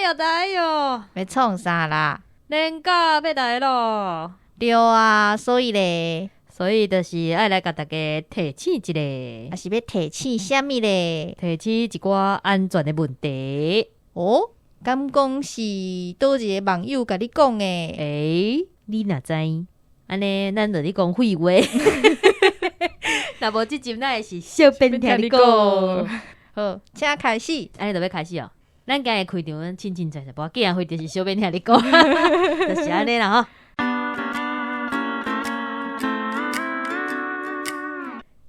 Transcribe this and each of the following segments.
哟，来哟！欲創啥啦？年假欲來咯。對啊，所以咧，所以就是愛來共大家提醒一下，啊是欲提醒啥物咧？提醒一寡安全的問題。哦，敢講是佗一個網友共你講的？欸，你哪知？按呢，咱就咧講廢話。若無這集咱會是小編聽你講。好，請開始。按呢就欲開始哦。咱今日開場，咱凊凊彩彩，無既然開就是小編聽你講，就是按呢啦吼。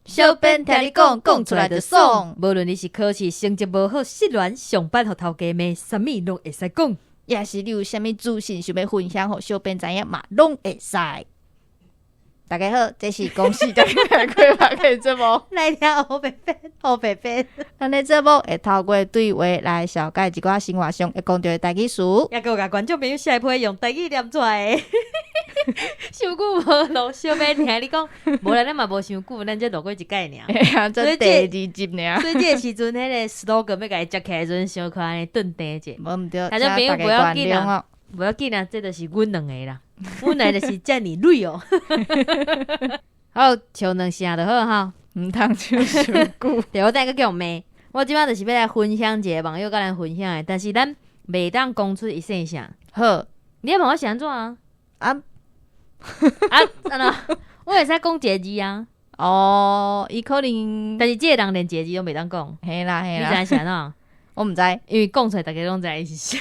小編聽你講，講出來就爽。無論你是考試成績無好、失戀、上班予頭家罵，啥物攏會使講。抑是你有啥物資訊想欲分享，予小編知影嘛，攏會使。大家好，這是公視台規劃的節目。來聽烏白變，烏白變。咱的節目會透過對話來紹介一寡生活上會講著的台語詞。抑閣有共觀眾朋友寫批用台語念出來的。傷久無錄小編聽你講，無啦，咱嘛無傷久，咱才錄過一擺爾。這第二集爾。所以這個時陣，彼个 slogan 欲共伊接起來的時陣，小可按呢頓定者。無毋對，聽眾朋友無要緊啦，無要緊啦，這就是阮兩個啦。阮兩個就是遮爾媲哦。好，笑兩聲就好吼。毋通笑傷久。對，我等下閣叫罵。我這擺就是欲來分享一個網友共咱分享的，但是咱袂當講出伊姓啥。好，你欲問我是按怎啊？啊啊，按怎？我會使講一个字啊。哦，伊可能，但是這个人連一个字攏袂當講。嘿啦嘿啦。你知影是按怎？我毋知，因為講出來，逐家攏知伊是啥。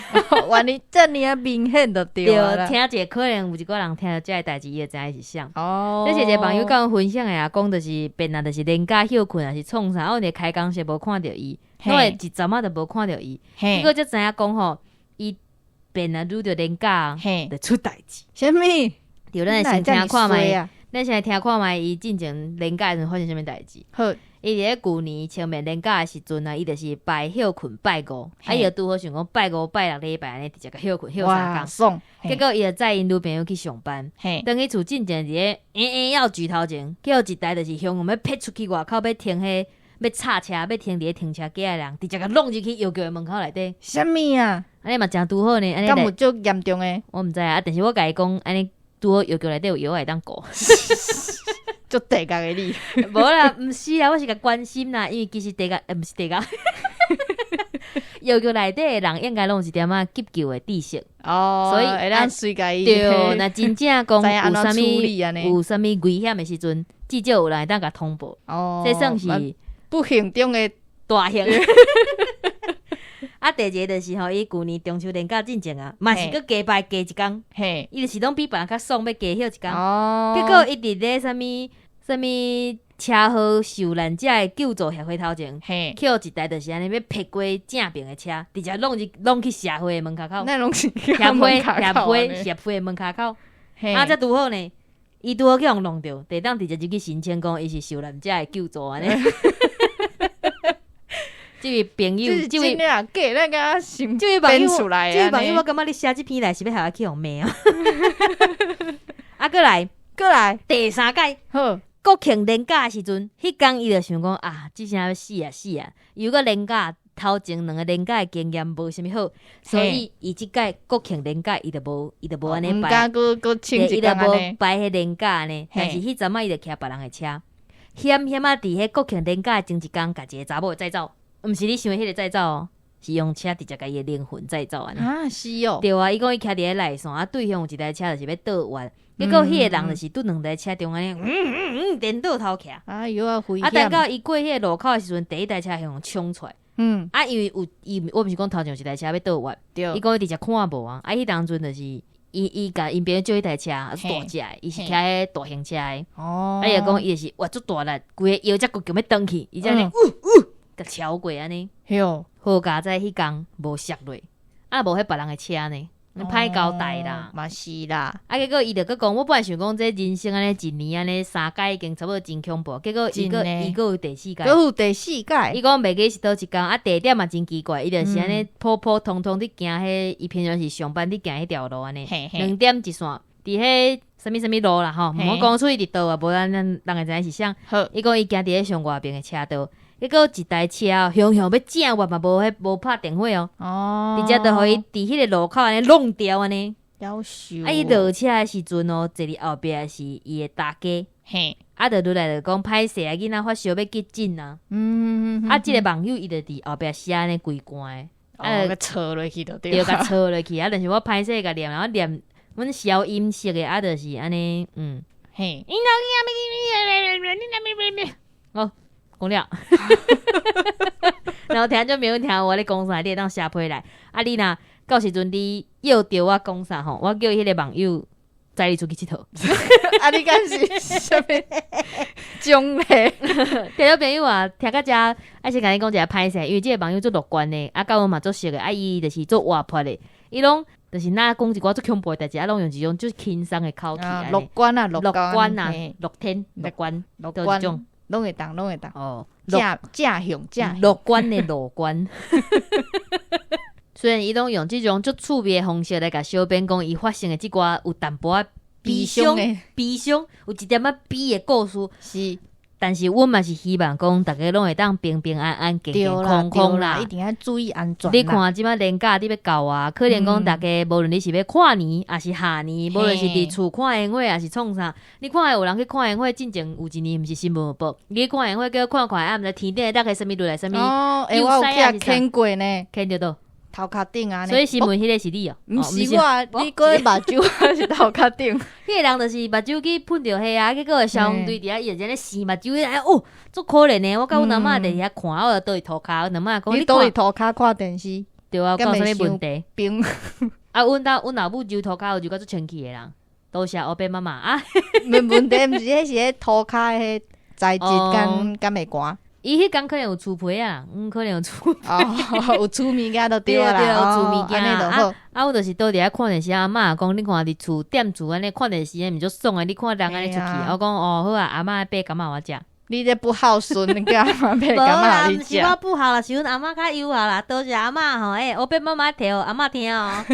原來遮爾仔明顯就對啦。對，聽者可能有一寡人聽著這个代誌，伊會知影伊是啥。哦。這是一個網友共阮分享的啊，講就是變啊，就是連假歇睏，抑是創啥，我佇開工時無看著伊，我會一陣仔就無看著伊。結果才知影講吼，伊變啊拄著連假，就出代誌。啥物？對，咱先聽看覓，咱先來聽看覓，伊進前連假的時陣發生啥物代誌。好。伊佇咧舊年清明連假的時陣啊，伊就是拜歇睏拜五，啊，伊就拄好想講拜五拜六禮拜按呢，直接共歇睏歇三工。結果伊就載𪜶女朋友去上班，轉去厝進前佇咧嚶嚶要舉頭前，結果一台就是向欲撇出去外口欲停彼欲插車欲停佇咧停車格的人，直接共挵入去藥局的門口內底。啥物啊？按呢嘛誠拄好呢，按呢敢有足嚴重的？我毋知啊，但是我共伊講按呢拄好藥局內底有藥會當顧。足地獄的你，無啦，毋是啦，我是共關心啦，因為其實地獄，毋是地獄，藥局內底的人應該攏有一點仔急救的知識，哦，所以會當隨共伊對，若真正講有啥物有啥物危險的時陣，至少有人會當共通報，哦，這算是不幸中的大幸。啊，第二個就是吼，伊舊年中秋連假進前啊，嘛是閣加拜加一工，伊就是攏比別人較爽，欲加歇一工。哦，結果伊佇咧啥物啥物車禍受難者的救助協會頭前，去予一台就是按呢欲撇過正爿的車，直接挵入挵去協會的門跤口。那攏是協會協會協會的門跤口。啊，才拄好呢，伊拄好去予弄著，會當直接入去申請講伊是受難者的救助按呢。這位朋友，這位這位網友，這位網友，我感覺你寫這篇來是欲害我去予罵啊！啊，閣來，閣來，第三擺，好，國慶連假的時陣，彼工伊就想講啊，這聲欲死啊死啊！又閣連假頭前兩个連假的經驗無啥物好，所以伊這擺國慶連假伊就無，伊就無按呢拜，伊就無拜彼連假呢。但是彼陣仔伊就騎別人的車，險險仔佇彼國慶連假的前一工，共一个查某載走。毋是你想的彼个載走哦，是用車直接共伊的靈魂載走按呢。啊，是哦。對啊，伊講伊徛佇咧內線，啊，對向有一台車就是欲倒彎，結果彼个人就是拄兩台車中間按呢，嗯嗯嗯，顛倒頭徛。哎喲啊，危險。啊，等到伊過彼个路口的時陣，第一台車向衝出來。啊，因為有伊，我毋是講頭前有一台車欲倒彎，伊講伊直接看無啊。啊，彼當陣就是伊伊共𪜶朋友借彼台車，大隻的，伊是騎彼大型車的。哦。啊，伊就講伊就是哇，足大力，規个腰才骨強欲斷去，伊才按呢，嗚嗚。共超過按呢，好佳哉彼工無摔落，啊無彼別人的車呢，歹交代啦。嘛是啦。啊結果伊就閣講，我本來想講這人生按呢一年按呢三擺已經差不多真恐怖，結果伊閣伊閣有第四擺，閣有第四擺。伊講袂記是佗一工，啊地點嘛真奇怪，伊就是按呢普普通通佇行彼，伊平常時上班佇行彼條路按呢，2點一線，佇彼啥物啥物路啦吼，毋好講出伊佇佗啊，無咱咱人會知影是啥。伊講伊行佇咧上外爿的車道。結果一台車哦，雄雄欲正我嘛無彼無拍電火哦，直接就予伊佇彼個路口按呢弄掉按呢。夭壽。啊，伊落車的時陣哦，坐佇後壁是伊的大家，啊，就落來就講歹勢啊，囡仔發燒欲急診啊。啊，這個網友伊就佇後壁寫按呢規罐的，啊，共趖落去就對。對，共趖落去啊！但是我歹勢共念，我念阮消音式的啊，就是按呢，嗯。好，講了。然後聽眾朋友聽我咧講啥，你會當寫批來。啊，你若到時陣你約著我講啥吼，我叫彼個網友載你出去𨑨迌。啊，你敢是啥物獎勵？聽眾朋友啊，聽到遮，愛先共你講一下歹勢，因為這個網友足樂觀的，啊，佮阮嘛足熟的，啊，伊就是足活潑的，伊攏就是若講一寡足恐怖的代誌，啊，攏用一種足輕鬆的口氣。樂觀啊，樂觀啊，樂天，樂觀，樂觀，攏會當，攏會當。哦，正正向正樂觀的樂觀。雖然伊攏用這種足趣味的方式來共小編講，伊發生的這寡有淡薄仔悲傷、悲傷，有一點仔悲的故事。但是阮嘛是希望講，逐家攏會當平平安安、健健康康啦。一定愛注意安全。你看這擺連假你欲到啊，可能講逐家無論你是欲跨年，抑是跨年，無論是佇厝看煙火，抑是創啥，你看有人去看煙火，進前有一年毋是新聞有報，你去看煙火，叫看看啊，毋知天頂會落啥物落來啥物。哦，欸，我有去牽過呢，牽著佗？頭殼頂啊，所以新聞彼個是你哦？毋是我，你閣目睭還是頭殼頂？彼個人就是目睭去噴著火啊，結果消防隊佇遐伊就按呢搤目睭，哎哦，足可憐的。我佮阮阿嬤佇遐看，我就倒佇塗跤，阮阿嬤講你倒佇塗跤看電視，對啊，有啥物問題？冰啊，阮兜阮老母揉塗跤有揉甲足清氣的啦，多謝烏伯媽媽啊。沒問題，毋是彼是彼塗跤的彼材質敢敢會寒？伊彼工可能有厝皮啊，可能有厝哦，有厝物件就對啦，對，有厝物件啊。啊，我就是倒佇遐看電視，阿嬤講你看佇厝踮厝按呢看電視，毋足爽的，你看人按呢出去，我講哦好啊，阿嬤買柑仔予我食。你這不孝順，叫阿嬤買柑仔予你食。毋是我不孝啦，是阮阿嬤較友好啦，多謝阿嬤吼，欸，烏伯媽媽提予阿嬤聽哦。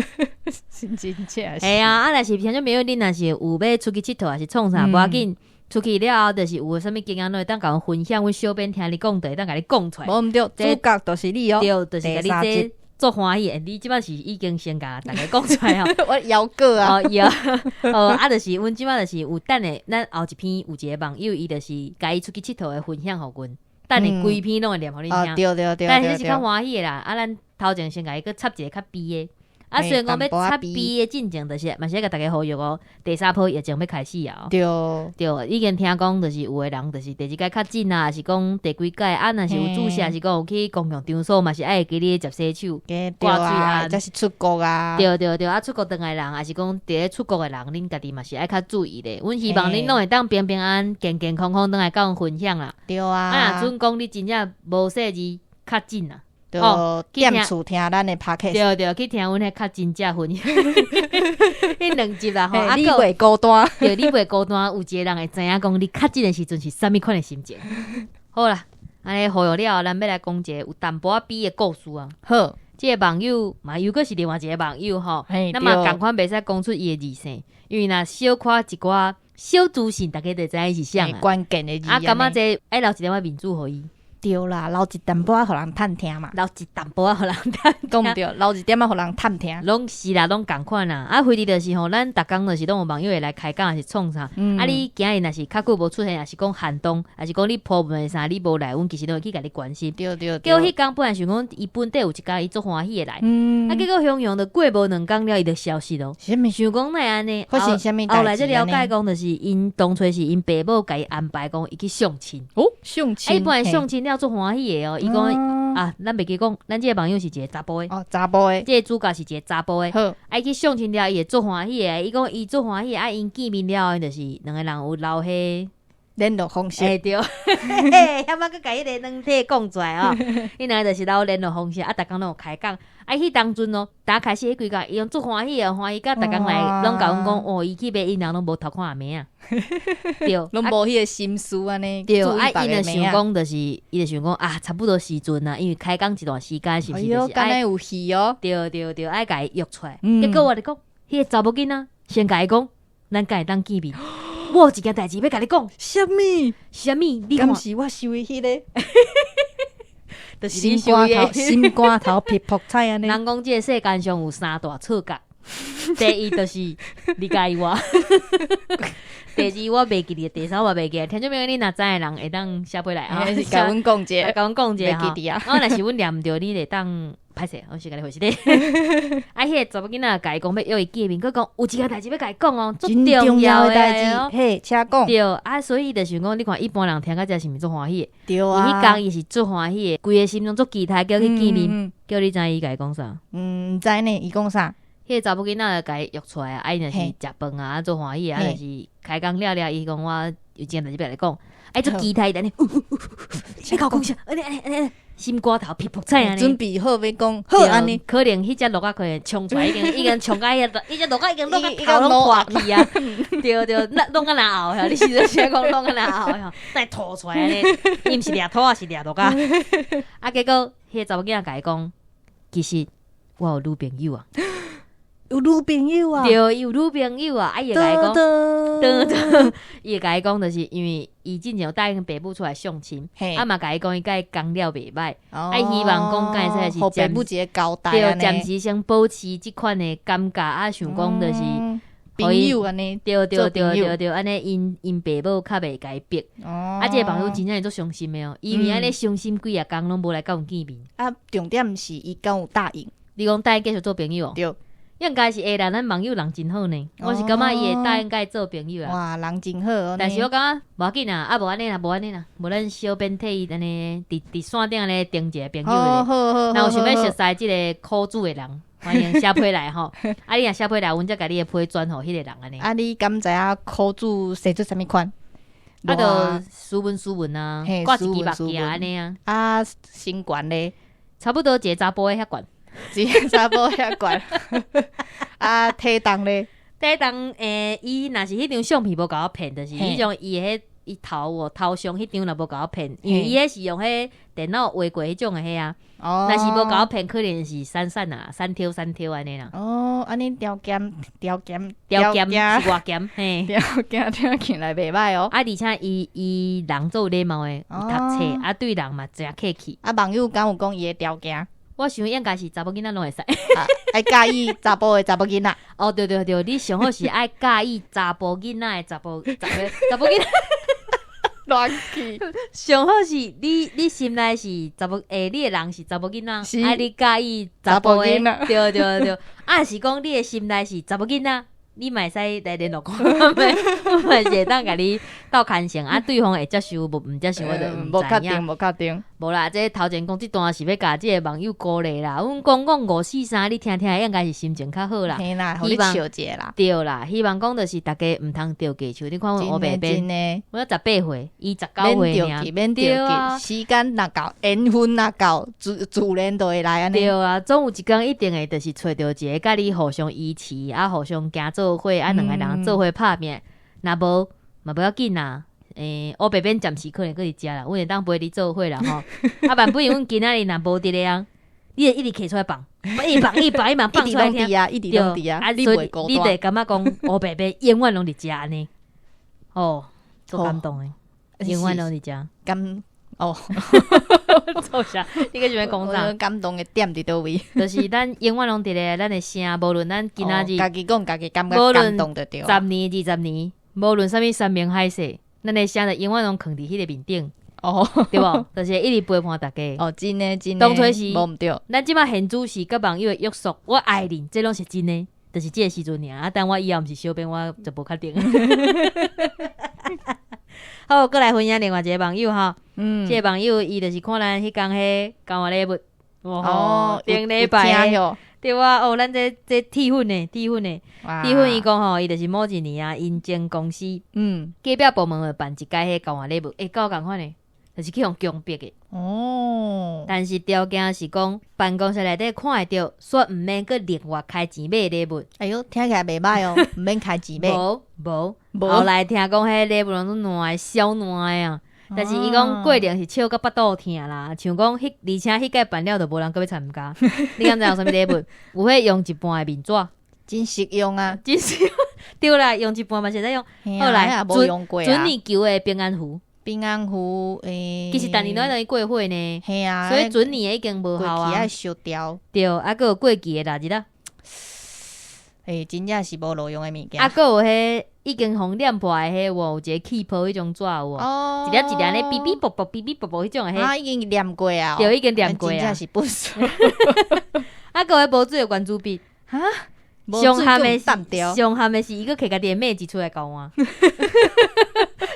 是真正是。嘿啊，啊，若是聽眾朋友，恁若是有欲出去𨑨迌，抑是創啥，無要緊。出去了後，就是有啥物經驗，攏會當共阮分享。阮小編聽你講，就會當共你講出來。無毋對，主角就是你哦。對，就是共你這足歡喜的。你這擺是已經先共逐家講出來哦。我枵過啊。哦，枵。哦，啊，就是阮這擺就是有等下，咱後一篇有一個網友，伊就是共伊出去𨑨迌的分享予阮。等下規篇攏會念予恁聽。對對對。但是這是較歡喜的啦。啊，咱頭前先共伊閣插一個較悲的。啊，雖然講欲插悲的進前，就是嘛是愛共逐家呼籲哦。第三波疫情欲開始啊！對對，已經聽講，就是有的人就是第二擺確診啊，抑是講第幾擺啊，若是有注射，抑是講有去公共場所，嘛是愛會記得捷洗手、掛喙罨，抑是出國啊。對對對，啊，出國轉來的人，抑是講佇咧出國的人，恁家己嘛是愛較注意咧。阮希望恁攏會當平平安安、健健康康轉來佮阮分享啦。對啊。啊，若準講你真正無細膩確診啊。哦，踮厝聽咱的 podcast，對對，去聽阮彼確診者分享，彼兩集啦吼，啊，你袂孤單，對，你袂孤單，有一個人會知影講你確診的時陣是啥物款的心情。好啦，按呢呼籲了後，咱欲來講一個有淡薄仔悲的故事啊。好，這個網友嘛，又閣是另外一個網友吼，那麼仝款袂使講出伊的字姓，因為若小可一寡小資訊，逐家就知影伊是啥啊。關鍵的字。啊，感覺這愛留一點仔面子予伊。對啦，留一淡薄仔予人探聽嘛。留一淡薄仔予人探聽，講毋對，留一點仔予人探聽。攏是啦，攏仝款啦。啊，非得就是吼，咱逐工就是攏有網友會來開講，抑是創啥？啊，你今日若是較久無出現，抑是講限動，抑是講你 po 文啥，你無來，阮其實攏會去共你關心。對對對。結果彼工本來想講，伊本底有一工伊足歡喜的來，啊，結果雄雄就過無兩工了，伊就消失咯。啥物？想講哪會按呢？發生啥物代誌？後來才了解講，就是𪜶當初是𪜶爸母共伊安排講，伊去相親。哦，相親。伊本來相親了足歡喜的哦，伊講啊，咱袂記講，咱這個網友是一個查埔的。哦，查埔的。這個主角是一個查埔的。好。啊，伊去相親了，伊會足歡喜的。伊講伊足歡喜，啊，𪜶見面了後，就是兩個人有留彼聯絡方式。欸對，嘿，遐擺閣共彼个軟體講出來哦。彼兩个就是留聯絡方式，啊，逐工攏有開講。啊，彼當陣哦，打開始彼幾工，伊攏足歡喜的，歡喜甲逐工來攏共阮講，哦，伊去買飲料攏無偷看阿妹仔。對，攏無彼个心思按呢。對，啊，伊就想講，就是伊就想講啊，差不多時陣啊，因為開講一段時間，是毋是就是愛有戲哦？對對對，愛共伊約出來。結果我就講，彼个查某囡仔先共伊講，咱敢會當見面？我有一件代誌欲共你講。啥物？啥物？你看敢是我想的彼个？就是你心肝頭，想的。心肝頭皮噗彩按呢。人講這个世間上有三大錯覺，第一就是你佮意我，第二我袂記得，第三我袂記得。聽眾朋友，你若知的人會當寫批來啊，是共阮講一下，共阮講一下袂記得啊。啊，若是阮念著，你會當歹勢，我是共你回事咧。啊，彼个查某囡仔共伊講欲約伊見面，閣講有一件代誌欲共伊講哦，足真重重要的要的代哦誌，嘿，請講。對啊，所以就想講，你看一般人聽到這是毋是足歡喜的？對伊彼啊，工伊是足歡喜的，規个心攏足期待叫去見面，叫你知伊共伊講啥？嗯，毋知呢，伊講啥？彼个查某囡仔就共伊約出來啊，啊伊若是食飯啊，足歡喜啊，就是開講了了，伊講我有一件代誌欲共你講，哎足期待，等你，你共我講啥？按呢按呢按呢，心肝頭皮噗彩按呢。準備好欲講，好按呢。可能彼隻鹿仔可能衝出來，已經已經衝到彼個，彼隻鹿仔已經弄甲頭攏破去啊！對對，那弄甲若後遐，你時陣是講弄甲若後遐，再吐出來按呢，伊毋是掠兔仔，是掠鹿仔。啊，結果彼个查某囡仔共伊講，其實我有女朋友啊。有女朋友啊？對，伊有女朋友啊！啊，伊會共伊講，噔噔，伊會共伊講，就是因為伊之前有答應爸母出來相親，啊嘛共伊講伊佮伊講了袂䆀，啊希望講敢會使是予爸母一個交代對，按呢暫時先保持這款的感覺，啊，想講就是朋友按呢，對對對對對，按呢𪜶𪜶爸母較袂共伊逼。啊，這个朋友真正是足傷心的哦，伊因為按呢傷心幾仔工攏無來共阮見面。啊，重點是伊敢有答應？你講答應繼續做朋友哦？對。應該是會啦，咱網友人真好呢，我是感覺伊會答應共伊做朋友啊。哇，人真好。但是我感覺無要緊啊，啊無按呢啦，無按呢啦，無咱小編替伊按呢佇佇線頂按呢定一個朋友咧。好好。若有想欲熟似這个苦主的人，歡迎寫批來吼。啊，你若寫批來，阮才共你的批轉予彼个人按呢。啊，你敢知影苦主生做啥物款？啊，就斯文斯文啊，掛一支目鏡按呢啊。啊，身懸咧？差不多一个查埔的遐懸。一个查埔遐懸，啊，體重咧？體重欸，伊若是彼張相片無共我騙，就是彼種伊彼伊頭哦頭像彼張若無共我騙，因為伊彼是用彼電腦畫過彼種的彼啊。哦。若是無共我騙，可能是瘦瘦啊，瘦挑瘦挑按呢啦。哦，按呢條件條件條件是偌鹹嘿？條件聽起來袂䆀哦。啊，而且伊伊人足有禮貌的，有讀冊，啊，對人嘛誠客氣。啊，網友敢有講伊的條件？我想應該是查某囡仔攏會使，愛佮意查埔的查某囡仔。哦，對對對，你上好是愛佮意查埔囡仔的查埔查查埔囡仔。亂去。上好是你你心內是查某，欸，你的人是查某囡仔，啊，你佮意查埔的，對對對，啊，是講你的心內是查某囡仔，你嘛會使來聯絡我，我嘛是會當共你鬥牽線，啊，對方會接受無？毋接受我就毋知影。無確定，無確定。無啦，這頭前講這段是欲共這个網友鼓勵啦。阮講講五四三，你聽聽應該是心情較好啦。嘿啦，予你笑一下啦。對啦，希望講就是逐家毋通著急像你看阮烏白邊，阮18歲，伊19歲爾。免著急，時間若到，緣分若到，自自然就會來按呢。對啊，總有一工一定會就是揣著一个佮你互相支持，啊，互相行做伙，啊，兩个人做伙拍拚。若無嘛無要緊啦。欸，烏白邊暫時可能閣佇遮啦，阮會當陪你做伙啦吼。啊，萬不阮今仔日若無佇咧啊，你會一直揢出來放，一直放，一直放，一直放出來聽。啊，一直攏佇啊，啊，所以你就會感覺講烏白邊永遠攏佇遮按呢。哦，足感動的，永遠攏佇遮。感哦，做啥？你閣想欲講啥？感動的點佇佗位？就是咱永遠攏佇咧咱的聲，無論咱今仔日，家己講家己感覺感動就對。十年、20年，無論啥物山盟海誓，咱的聲就永遠攏囥佇彼个面頂，哦，對無？就是一直陪伴大家。哦，真的真的。當初是無毋對。咱這擺現主時佮網友的約束，我愛恁，這攏是真的，就是這个時陣爾。啊，但我以後毋是小編，我就無確定。好，閣來分享另外一个網友吼，這个網友伊就是看咱彼工彼交換禮物，哦，頂禮拜對啊，哦，咱這這鐵粉呢，鐵粉呢，鐵粉伊講吼，伊就是某一年啊，𪜶前公司，隔壁部門辦一屆彼交換禮物，欸，佮我仝款的，就是去予強迫的。哦，但是條件是講辦公室內底看會著，煞毋免閣另外開錢買禮物。哎喲，聽起來袂䆀哦，毋免開錢買。無無，後來聽講彼禮物攏總爛的，痟爛的啊。但是伊講過程是笑甲腹肚疼啦，像講彼而且彼屆辦了就無人閣欲參加。你敢知有啥物禮物？有彼用一半的面紙，真實用啊，真實用。對啦，用一半嘛是會使用。後來無用過準你求的平安符。平安符欸，其實逐年攏愛等伊過火呢，嘿啊，所以準年的已經無過效啊去愛。燒掉，對，啊，閣有過期的臘肉啊，欸，真正是無路用的物件。啊，閣有彼已經予捏破的彼有無？有一個氣泡彼種紙有無？哦，一粒一粒咧，嗶嗶啵啵，嗶嗶啵啵彼種的彼，啊，已經念過啊，對，已經念過啊真正。是不俗。啊，閣有彼無水的圓珠筆，哈，上譀的淡掉是，。上譀的是伊閣摕家己的墨汁出來交換，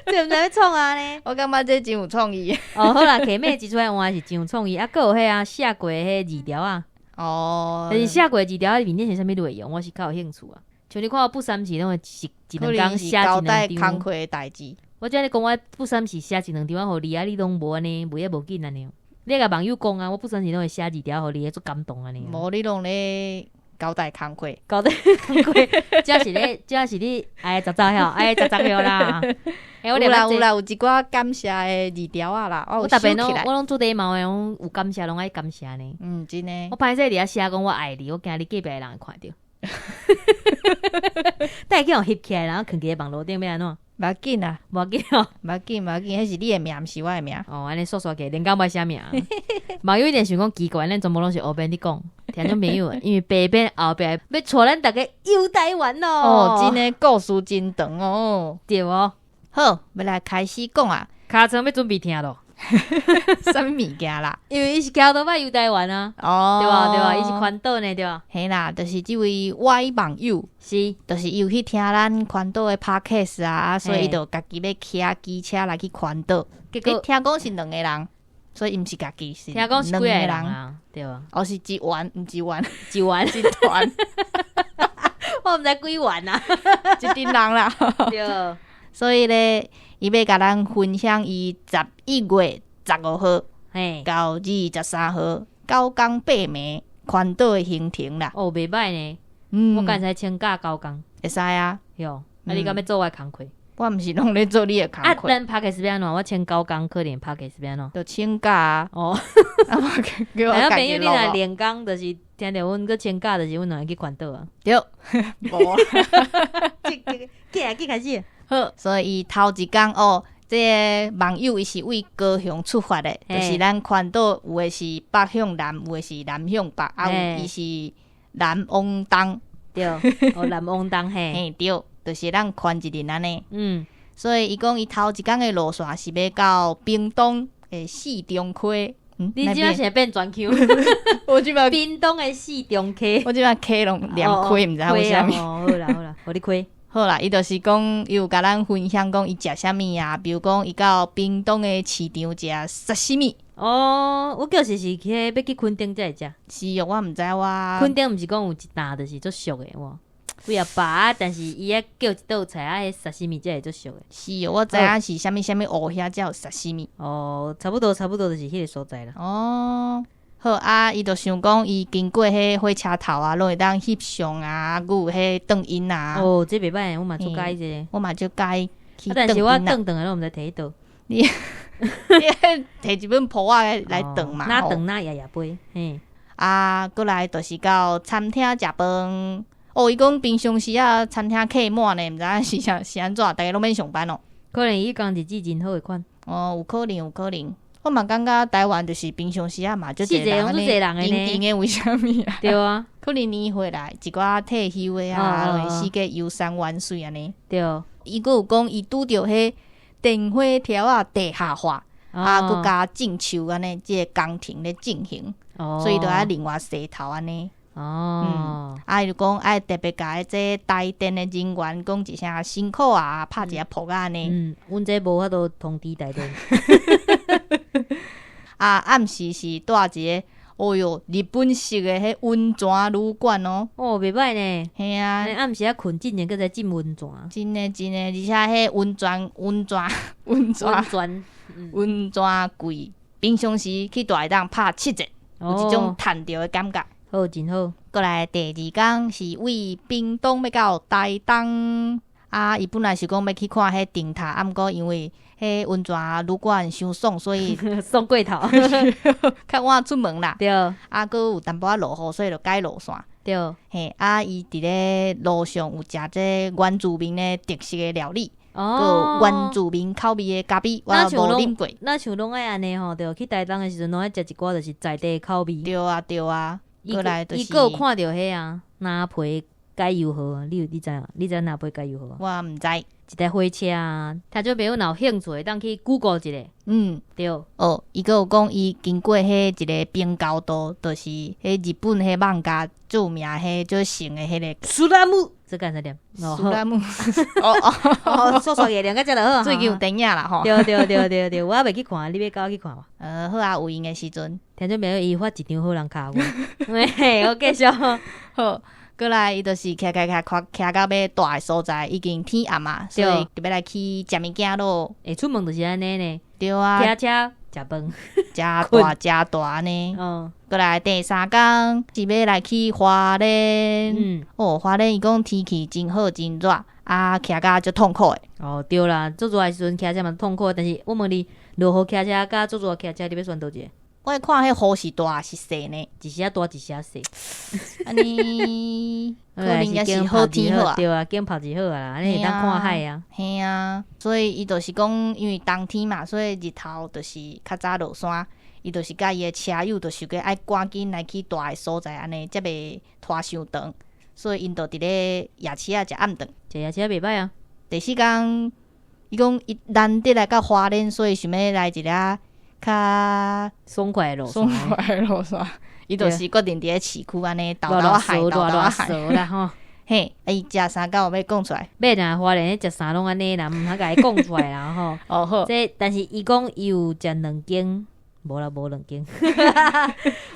這毋知欲創啥呢？我感覺這真有創意。哦，好啦，摕墨汁出來換是真有創意。啊，閣有彼啊寫過的彼字條啊，哦，但是寫過的字條仔裡面是啥物內容，我是較有興趣啊。像你看我不三時攏會一可兩工能是寫交一兩張。代工課的代誌。我這按呢講，我不三時寫一兩張予你啊，你攏無按呢，袂啊無緊按呢。你共網友講啊，我不三時攏會寫字條予你，足感動按呢。無你攏咧交代工課。交代工課，這是咧，這是你愛雜雜曉，愛雜雜曉啦。欸，我有啦有啦，有一寡感謝的字條仔啦，我有我逐遍攏收起來。我攏做禮貌的，攏有感謝攏愛感謝呢。嗯，真的。我歹勢佇遐寫講我愛你，我驚你隔壁的人會看著。等下去予翕起來，然後囥佇個網路頂欲按怎？無要緊啊，無要緊哦。無要緊，無要緊，彼是你的名，毋是我的名。哦，按呢煞煞起，連講欲寫名。網友一定想講奇怪，咱全部攏是烏編佇講，聽眾朋友，因為白編後壁欲帶咱逐家遊台灣咯。哦，真的故事真長哦。對哦。好，欲來開始講啊，尻川欲準備聽咯。啥物物件啦？因為伊是騎歐多擺遊台灣啊，哦，對吧？對吧？伊是環島呢，對吧？嘿啦，就是這位歪網友，就是伊有去聽咱環島的 podcast 啊，所以伊就家己欲騎機車來去環島。結果欸，聽講是兩個人，所以毋是家己，是聽講是幾個兩人啊？對吧？哦，是一團，毋是一團，一團，一團，我毋知幾團啊。一陣人啦。對，所以咧，伊欲共咱分享伊11月15號到23號9工8暝環島的行程啦。哦，袂䆀呢。我敢會使請假9工？會使啊。喲，啊，你敢欲做我的工課？我毋是攏咧做你的工啊，課。咱 podcast 欲按怎？我請9工可能 podcast 欲按怎？就請假啊。哦。啊，我叫我朋家己友，你若錄連工就是聽著阮閣請假，就是阮兩個去環島啊。對，無。起來，去開始。好，所以伊頭一工哦，這个網友伊是對高雄出發的，就是咱環島有的是北向南，有的是南向北，啊有伊是南往東。對，哦，南往東嘿。嘿，對，就是咱環一輪按呢。所以伊講伊頭一工的路線是欲到屏東的四重溪。你這馬是變專 Q？我這馬屏東的四重溪，我這馬溪攏念溪，毋知為啥物。哦，好啦好啦，予你開。好啦，伊就是講，伊有共咱分享講伊食啥物啊，比如講伊到屏東的市場食沙西米。哦，我叫是去欲去墾丁才會食。是哦，我毋知我。墾丁毋是講有一擔就是足俗的哇，幾仔百，但是伊遐叫一道菜啊，彼沙西米才會足俗的。是哦，我知影是啥物啥物湖遐才有沙西米。哦，差不多差不多就是彼个所在啦。哦，好啊，伊就想講伊經過彼火車頭啊，攏會當翕相啊，閣有彼轉音啊。哦，這袂䆀，我嘛足佮意這個。我嘛足佮意去啊，但是我轉音啊。轉轉來攏毋知提佇佗。你提一本簿仔來轉嘛？哪轉哪掖掖杯，嘿。啊，閣來就是到餐廳食飯。哦，伊講平常時啊，餐廳客滿呢，毋知影是啥是按怎，逐家攏免上班哦。可能伊工日子真好的款。哦，有可能，有可能。我嘛感覺台灣就是平常時啊嘛，足濟人按呢，閒閒的為啥物啊？對啊，可能年歲來一寡退休的啊，四界遊山玩水按呢。對。伊閣有講，伊拄著彼電火柱仔地下化，啊，閣加種樹按呢，這个工程咧進行，所以就愛另外洗頭按呢。哦，啊，伊就講愛特別共這台電的人員講一聲辛苦啊，拍一下噗仔按呢。嗯，阮這無法度通知台電。啊，暗時是蹛一个，哦喲，日本式的彼溫泉旅館哦。哦，袂䆀呢。嘿啊。暗時仔睏進前，閣再浸溫泉。真的真的，而且彼溫泉溫泉溫泉溫泉溫泉櫃，平常時去蹛會當拍7折，有一種趁著的感覺。好，真好。過來第二工是對屏東欲到台東，啊，伊本來是講欲去看彼燈塔，啊，毋過因為彼溫泉旅館傷爽，所以爽過頭，較晚出門啦。對。啊，閣有淡薄仔落雨，所以就改路線。對。嘿，啊，伊佇咧路上有食這原住民的特色的料理。閣有原住民口味的咖啡，我無啉過。若像攏愛按呢吼，著去台東的時陣，攏愛食一寡就是在地的口味。對啊對啊，過來就是伊閣有看著彼啊，藍皮解憂號，你有你知影？你知藍皮解憂號？我毋知。一台火車啊，聽眾朋友若有興趣，會當去 Google 一下。對。哦，伊閣有講，伊經過彼一个冰溝道，就是彼日本彼漫畫著名彼做成的彼个。スラム，這敢使念？スラム。哦哦哦，煞煞個念到遮就好。最近有電影啦吼。對對對對對，我猶未去看，你欲佮我去看無？好啊，有閒的時陣。聽眾朋友，伊發一張好人卡予我，嘿，我繼續。好。過來，伊就是騎騎騎，看騎到欲蹛的所在，已經天暗啊，所以就欲來去食物件囉。欸，出門就是按呢呢。對啊。騎車食飯，食大食大呢。過來第三工是欲來去花蓮。哦，花蓮伊講天氣真好，真熱，啊，騎甲足痛苦的。哦，對啦，足熱的時陣騎車嘛痛苦，但是我問你，落雨騎車佮足熱騎車，你欲選佗一个？我看彼雨是大是細呢？一時仔大，一時仔細。按呢可能也是好天好啊。對啊，揀曝日好啊啦，按呢會當看海啊。嘿啊，所以伊就是講，因為冬天嘛，所以日頭就是較早落山。伊就是佮伊的車友，就想講愛趕緊來去蹛的所在，按呢才袂拖傷長。所以𪜶就佇咧夜市仔食暗頓。食夜市仔袂䆀啊。第四工，伊講伊難得來到花蓮，所以想欲來一个較爽快的路線，爽快的路線，伊就是決定佇咧市區按呢沓沓仔海，沓沓仔海啦吼。嘿，啊伊食啥敢有欲講出來？免啦，花蓮彼食啥攏按呢啦，毋通共伊講出來啦吼。哦好，這但是伊講伊有食兩間，無啦，無兩間。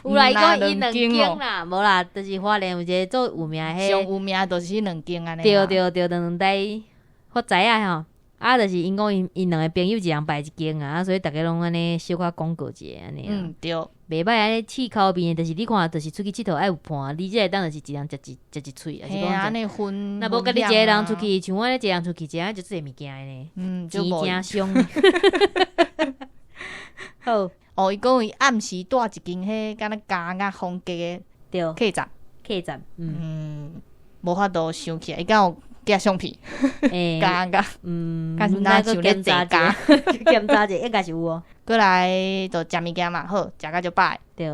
有啦，伊講伊兩間啦，無啦，就是花蓮有一个足有名的彼，上有名就是彼兩間按呢。對對對，兩台發財啊吼。啊，就是𪜶講𪜶𪜶兩个朋友一人排一間啊，所以逐家攏按呢小可廣告一下按呢。嗯，對。袂䆀按呢試口味，就是你看，就是出去𨑨迌愛有伴，你才會當就是一人食一食一喙，抑是講按呢分。若無家己一个人出去，像我按呢一个人出去，食足濟物件的呢。錢誠傷。好。哦，伊講伊暗時蹛一間彼敢若加鴨風格的客棧。客棧，嗯。無法度想起來，伊敢有寄相片，加鴨，敢若像咧坐監，檢查者應該是有哦。過來就食物件嘛，好，食甲足飽。對。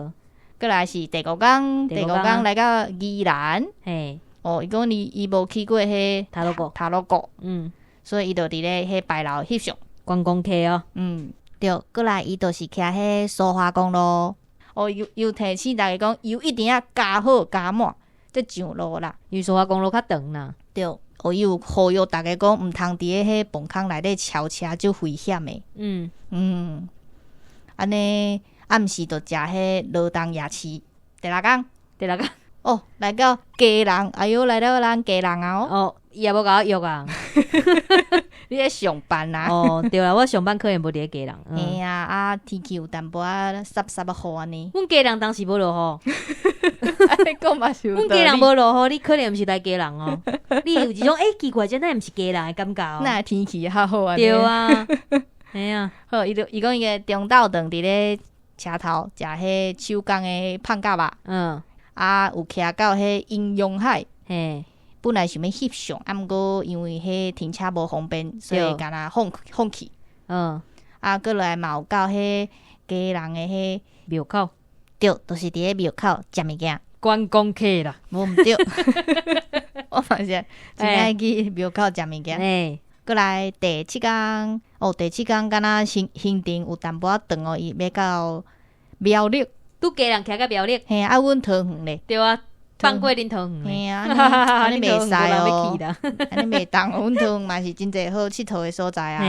過來是第五工，第五工來到宜蘭。嘿。哦，伊講伊伊無去過彼太魯閣，太魯閣。所以伊就佇咧彼牌樓翕相。觀光客哦。嗯，對。過來伊就是騎彼蘇花公路。哦，又又提醒逐家講，油一定要加好加滿，才上路啦。因為蘇花公路較長啦。對。哦，伊有呼籲逐家講，毋通佇咧彼磅空內底超車，足危險的。嗯，按呢暗時就食彼羅東夜市。第六工，第六工。哦，來到基隆，哎喲，來到咱基隆啊！哦，伊也無共我約啊。你咧上班啊？哦，對啦，我上班可能無佇咧基隆。嘿啊，啊，天氣有淡薄仔濕濕仔雨按呢。阮基隆當時無落雨。你講嘛是有阮基隆無落雨，你可能毋是來基隆哦。你有一種欸奇怪，這哪毋是基隆的感覺哦。那天氣較好按呢。對啊，嘿啊。好，伊就伊講伊个中晝頓佇咧車頭食彼手工的胖甲肉。啊，有騎到彼英雄海。本來想欲翕相，啊，毋過因為彼停車無方便，所以敢若放放棄。啊，過來嘛有到彼基隆的彼廟口。對，就是佇咧廟口食物件。觀光客啦，無毋對。我嘛是真愛去廟口食物件。過來第七工，哦，第七工敢若行行程有淡薄仔長哦，伊欲到苗栗。拄基隆騎到苗栗。嘿啊，阮桃園咧。對啊。放過恁桃園。嘿啊，按呢袂使哦，按呢袂當。阮桃園嘛是真濟好𨑨迌的所在啊。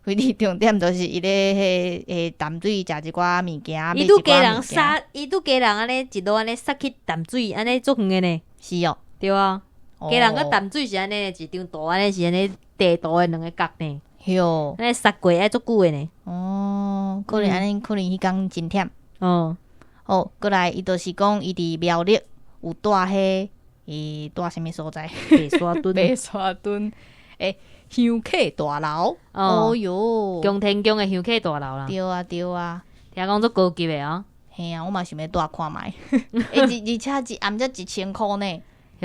反正重點就是伊咧彼淡水食一寡物件。伊拄基隆殺，伊拄基隆按呢一路按呢殺去淡水，按呢足遠的呢。是哦。對啊，基隆佮淡水是按呢一張圖，按呢是按呢地圖的兩个角呢。哟。按呢殺過愛足久的呢。哦，可能按呢，可能彼工真忝。哦。哦，過來伊就是講伊佇苗栗有蹛彼，伊蹛啥物所在？白沙屯。白沙屯，欸，香客大樓。哦喲，宮天宮的香客大樓啦。對啊，對啊。聽講足高級的哦。嘿啊，我嘛想欲蹛看覓。欸，而且一暗才一千箍呢。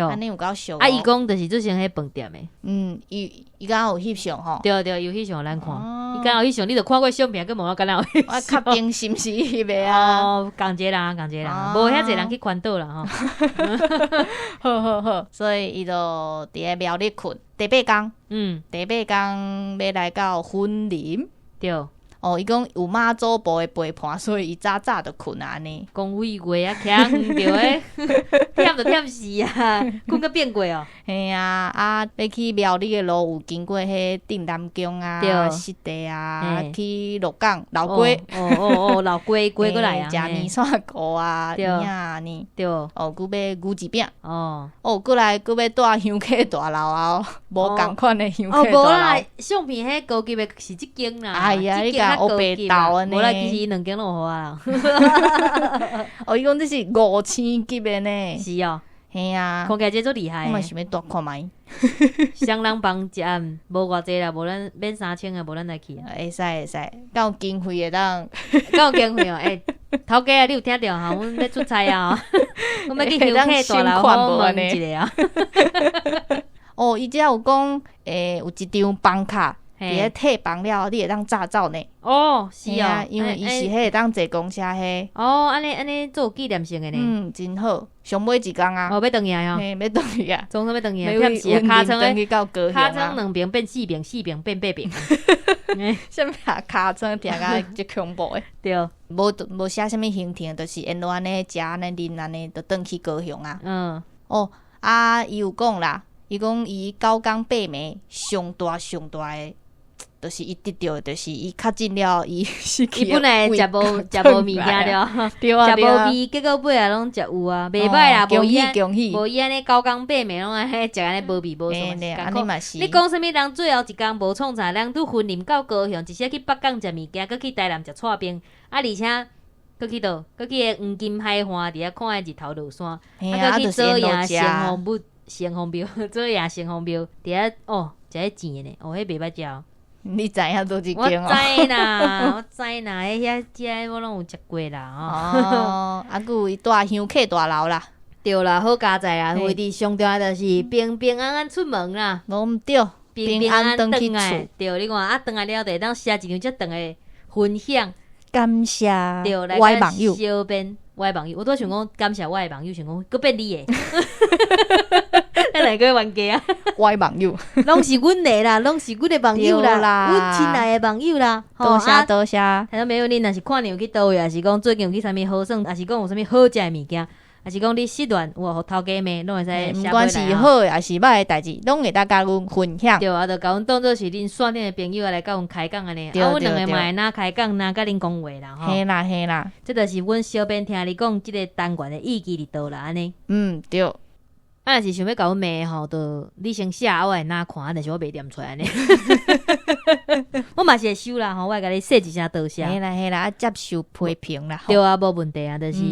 按呢有夠俗。啊，伊講就是做成彼飯店的。嗯，伊伊敢有翕相吼？對對，有翕相予咱看。伊敢有翕相，你著看過相片，閣問我敢若有翕相。我確定是毋是翕的啊？哦，仝一个人，仝一個人，無遐濟人去環島啦吼。好好好，所以伊就佇咧苗栗睏，第八工，第八工欲來到雲林。對。哦，伊講有媽祖婆的陪伴，所以伊早早就睏啊按呢。講廢話啊，徛遠著的，忝就忝死啊，睏閣變過哦。嘿啊，啊，欲去苗栗的路有經過彼鎮南宮啊、濕地啊，去鹿港老街。哦哦哦，老街街過來啊。食麵線糊啊，對按呢。對。哦，閣欲牛舌餅。哦。哦，過來閣欲蹛香客大樓啊，無仝款的香客大樓。哦，無啦，相片彼高級的是這間啦。哎呀，你共烏白鬥按呢。無啦，其實伊兩間攏有予我啦。哦，伊講這是五星級的呢。是哦。嘿啊。看起來這足厲害。我嘛想欲蹛看覓。雙人房一暗無偌濟啦，無咱免3000啊，無咱來去啊。會使會使，敢有經費會當。敢有經費哦？欸，頭家啊，你有聽著哈？阮欲出差啊，阮欲去香客大樓好問一下啊。哦，伊遮有講，欸，有一張房卡。佇咧退房了後，你會當紮走呢。哦，是哦，因為伊是彼會當坐公車彼。哦，按呢按呢足有紀念性的呢。嗯，真好，上尾一工啊。哦，欲轉去啊？嘿，欲轉去啊。總算欲轉去啊，忝死啊！尻川的，尻川兩爿變四爿，四爿變八爿。啥物啊？尻川聽甲足恐怖的。對。無無寫啥物行程，就是沿路按呢食按呢啉按呢，就轉去高雄啊。哦，啊，伊有講啦，伊講伊九工八暝上大上大的。就是伊得著的，就是伊確診了，伊失去。伊本來食無食無物件了，對啊，食無味，結果尾仔攏食有啊，袂歹啦，無伊無伊按呢九工八暝攏按呢食按呢無味無啥物。你講啥物人最後一工無創啥，人拄雲林到高雄，一時去北港食物件，閣去台南食剉冰，啊，而且閣去佗，閣去個黃金海岸佇遐看彼日頭落山，啊，閣去左營城隍廟，城隍廟，左營城隍廟佇遐哦，食彼甜的呢，哦，彼袂歹食哦。你知影佗一間哦？我知啦，我知啦，彼遐遮我攏有食過啦。哦，啊，閣有伊蹛香客大樓啦。對啦，好佳哉啦，為佇上重要就是平平安安出門啦。無毋對，平平安安轉來。對，你看啊，轉來了後就會當寫一張遮長的分享。感謝對，來我的網友。小編，我的網友，我拄仔想講感謝我的網友，想講閣變你的。咱兩個冤家啊！我的網友，攏是阮的啦，攏是阮的網友啦，阮親愛的網友啦。多謝多謝。聽眾朋友，恁若是看你有去佗位，抑是講最近有去啥物好耍，抑是講有啥物好食的物件，抑是講你失戀有予頭家罵，攏會使。毋管是好的，抑是歹的代誌，攏會當共阮分享。對啊，就共阮當做是恁線頂的朋友來共阮開講按呢。啊，阮兩个嘛會若開講，若共恁講話啦。嘿啦嘿啦，這就是阮小編聽你講這個單元的意義佇佗啦，按呢。嗯，對。啊，若是想欲共阮罵吼，就你先寫，我會哪看，但是我袂念出來按呢。我嘛是會收啦吼，我會共你說一聲多謝。嘿啦嘿啦，啊接受批評啦。對啊，無問題啊，就是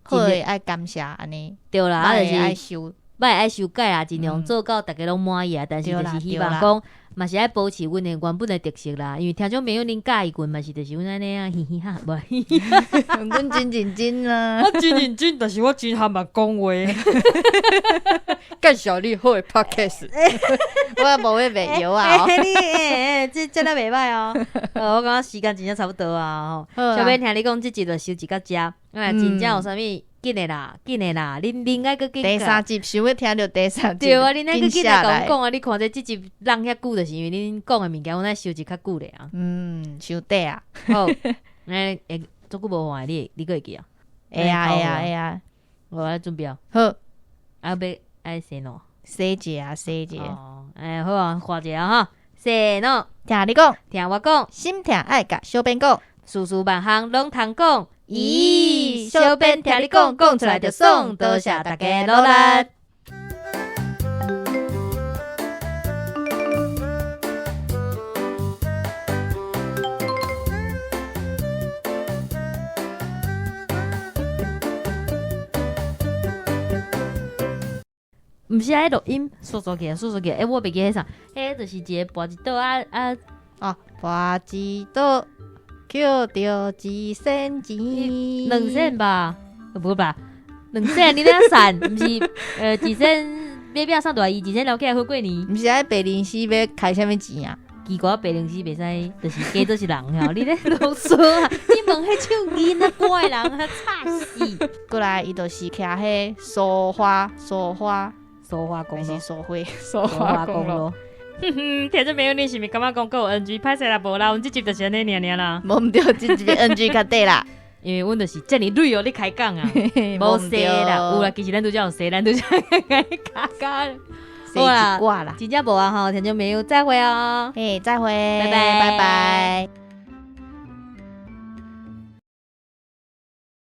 好的愛感謝按呢。對啦，啊就是愛修，歹愛修改啦，盡量做到逐家攏滿意啊。但是就是希望講，嘛是愛保持阮的原本的特色啦。因為聽眾朋友恁佮意阮嘛是就是阮按呢啊，嘻嘻哈，無。阮真認真啊！我真認真，但是我真含慢講話。介紹你好的 podcast，我也無咧賣藥啊！你欸欸，這真的袂歹哦。我感覺時間真正差不多啊。小編聽你講，這集就收集到遮，啊，真正有啥物？緊的啦，緊的啦！恁恁愛閣緊。第三集想欲聽著第三集。對啊，恁愛閣緊來共阮講啊！你看這這集弄遐久，就是因為恁講的物件，阮愛收集較久咧啊。嗯，傷短啊。好，欸，足久無看你，你閣會記啊？會啊會啊會啊！我來準備哦。好，啊欲愛洗腦，洗一下洗一下。哦，欸，好啊，看一下哈，洗腦，聽你講，聽我講，心疼愛共小編講，事事萬項攏通講。咦，小編聽你講，講出來就爽，多謝大家努力。毋是愛錄音，煞煞起來，煞煞起來。欸，我袂記彼啥，彼就是一個跋一倒啊啊哦，跋一倒。抾著一仙錢，兩仙吧？無吧？兩仙你咧算？毋是，一仙買票送大伊，而且留起來好過年。毋是啊，白靈絲欲開啥物錢啊？奇怪，白靈絲袂使，就是假做是人吼，你咧囉嗦啊！你問彼唱囡仔歌的人啊，吵死！過來，伊就是騎彼蘇花蘇花蘇花公路，還是蘇花蘇花公路。哼哼，聽眾朋友，你是毋是感覺講閣有 NG？歹勢啦，無啦，阮這集就是按呢爾爾啦。無毋對，這集 NG 較短啦。因為阮就是遮爾銳哦，咧開講啊，無說啦，有啦，其實咱拄才有說，咱拄才卡卡。說一寡啦，真正無啊吼，聽眾朋友再會哦。嘿，再會，拜拜，拜拜。